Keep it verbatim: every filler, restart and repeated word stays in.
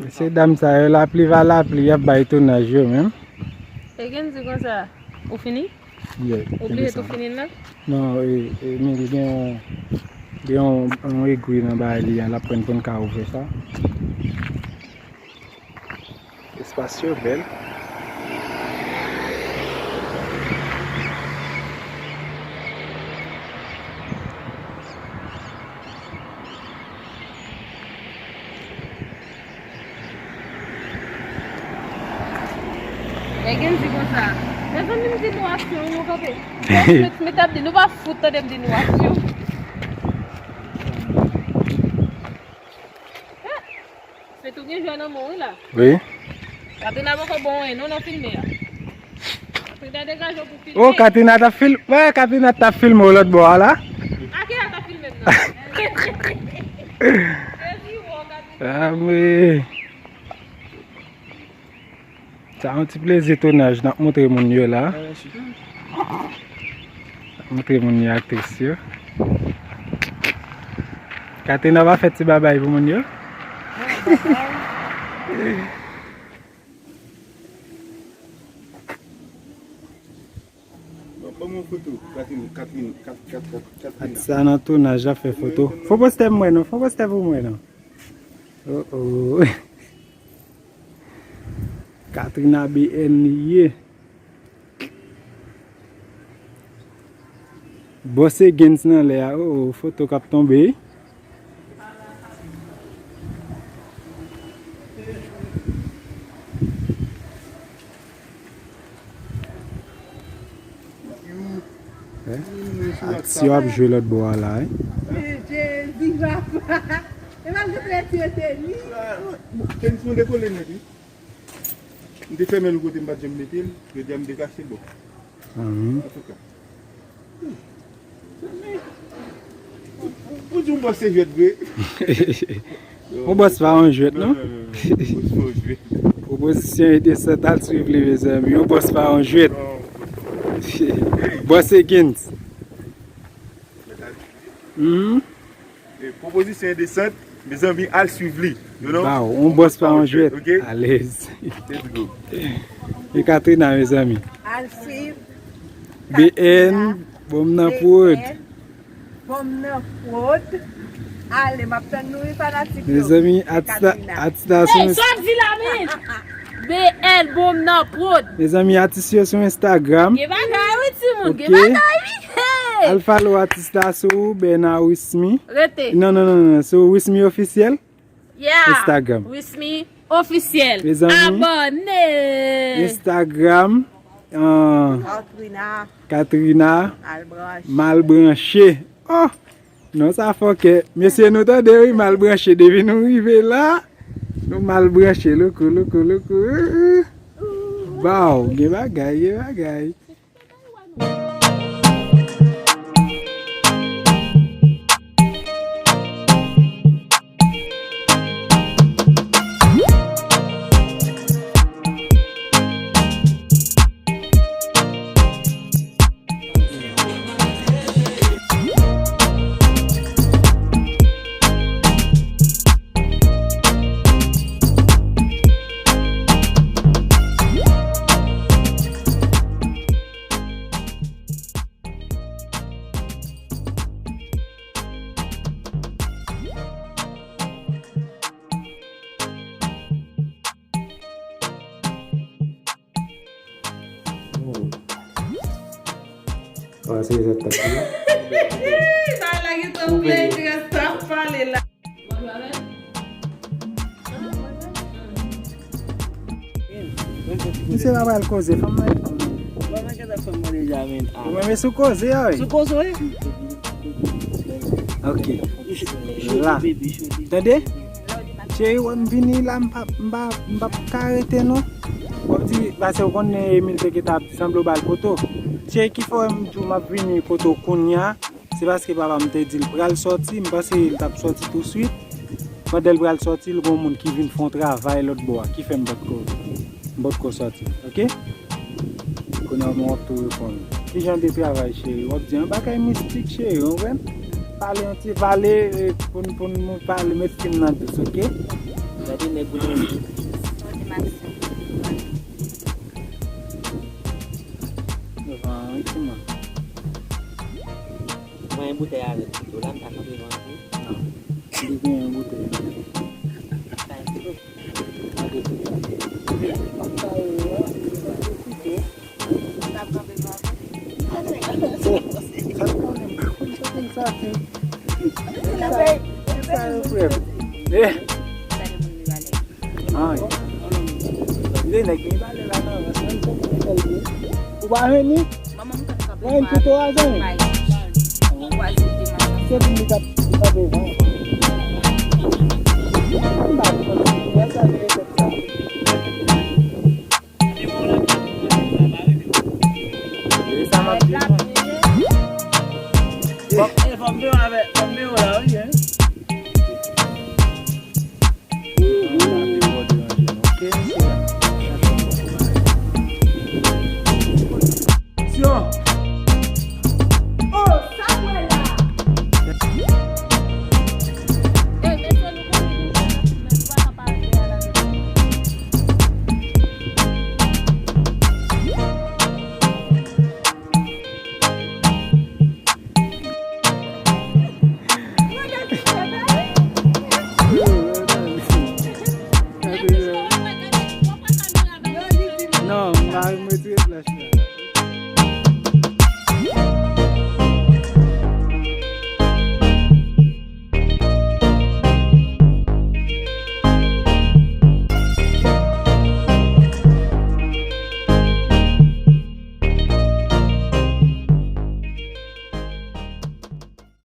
Se dam sa yo, lapli va lapli, y ap bay tounaj yo menm. E gen di konsa, ou fini? Yeah, ou bliye tou fini l la? Non, e, e, men li gen yon, gen yon, yon egwi nan bagay li a, l ap pran pou n ka ouvè sa. Espas yo bèl. Lè gen di konsa. Mezanmi, m di nou aksyon, nou kanpe. Met, met ap di, nou pa fout tande m di nou aksyon. Se tou gen jwè nan men w wi la. Wi. Katrina poko bon anyen non nan filme a. Katrina degaje w pou filme. Oh, Katrina t ap fil-, wè, Katrina t ap filme w lòt bò a la. A ki lè l t ap filme m nan? Sezi w, Katrina. Ah, wi. Sa yon ti plezi tounaj n ap montre moun yo la. N ap montre moun yo aktris yo. Katrina pa fè ti babay pou moun yo. Ban, ban m yon foto, Katrina, Katrina, Kat-, Kat-, Kat-, Katrina. Sa nan tounaj la fè foto. Fò postè m wè non, fò postè pou mwen non. Oh, oh. Katrina B N li ye. Bòs e Gens nan lè a. Oh, oh, foto k ap tonbe. Eh? Aksyon ap jwe lòt bò a la, eh? Jezi, papa. E malgre trè ti yo te li. Ken sou dekole nèt, wi. M te fèmen l kote m pa t janm mete l. Jodi a m te kache l, bon. Antouka. Ou di yon bòs se jwèt vre. Yon bòs pa yon jwèt, non? Non, non, non, non. Bòs pa yon jwèt. Pwopozisyon enteresan, al swiv li, mezanmi. Yon bòs pa yon jwèt. Non. Bòs e Gens. Mhm. E, pwopozisyon enteresan, mezanmi, al swiv li. You know? Baw, yon bòs pa yon jwèt, ok? Alèz. Let's go. E Katrina, mezanmi. Al swiv. B N, Katrina. Bon nan prod. B N, bon nan prod. Ale, m ap tann nou, wi, fanatik yo. Mezanmi, atis la, Katrina. Atis la sou... Hey, sa w ap di la, men? B N, bon nan prod. Mezanmi, atis yo sou Instagram. Gen bagay, wi, timoun, gen bagay, wi. Hey! Al follow atis la sou Bena Wismy. Rete. Non, non, non, non, sou Wismy Officiel. Yeah. Instagram. Wismy Officiel. Mezanmi. Abòne. Instagram. Ah, Katrina. Katrina. Malbranche. Malbranche. Oh! Non, sa fòkè. Mesye, nou tande, wi, Malbranche. Depi nou rive la, nou Malbranche. Louko, louko, louko. Baw, gen bagay, gen bagay. Sa se zèt tèt li. Sa la gen tan plezi rès ap pale la. Misye pa pral koze, fanm nan e fanm. Ou menm e sou koze a, wi. Sou koze, wi. Ok. La. Tande? Cheri, wè m vini la, m pa, m pa, m pa ka rete non. W ap di, pase w konnen Emil te gentan ap di sanble w ba l poto. Cheri, ki fè w wè m di w m ap vini kote w kounye a? Se paske papa m te di l pral sòti, m panse l t ap sòti touswit. Pandan l pral sòti, l gen yon moun ki vin fè yon travay lòt bò a, ki fè m potko, m potko sòti, ok? Kounye a m ap tou reponn. Ki jan de travay, cheri? W ap di yon bagay mistik, cheri, w konprann? Pale yon ti pale, e, pou n, pou n pale, met fi m nan dous, ok? Gade nèg ou nan. Mwen te mache. Yo, pa anyen, kouman? Mwen, yon boutèy avèk pito la, m ta kanpe lwen tou. Non. Li gen yon boutèy. Sa e pito. Gade pito. Sa konnen, m pa konn sa, sa, sa, sa, yo, frè m. Eh. Ay. Li nèg gen valè la nan rans, menm jan li fè l ye. Ou pa jwenn li? Mwen menm, m konn kanpe. Mwen, m pito a zanmi. Se pou li t ap, li t ap devan. M pa konn, mwen sa, se resèt sa. E sa m ap di, non. Bon, e, fò m veye avè, fò m veye la, wi, hein.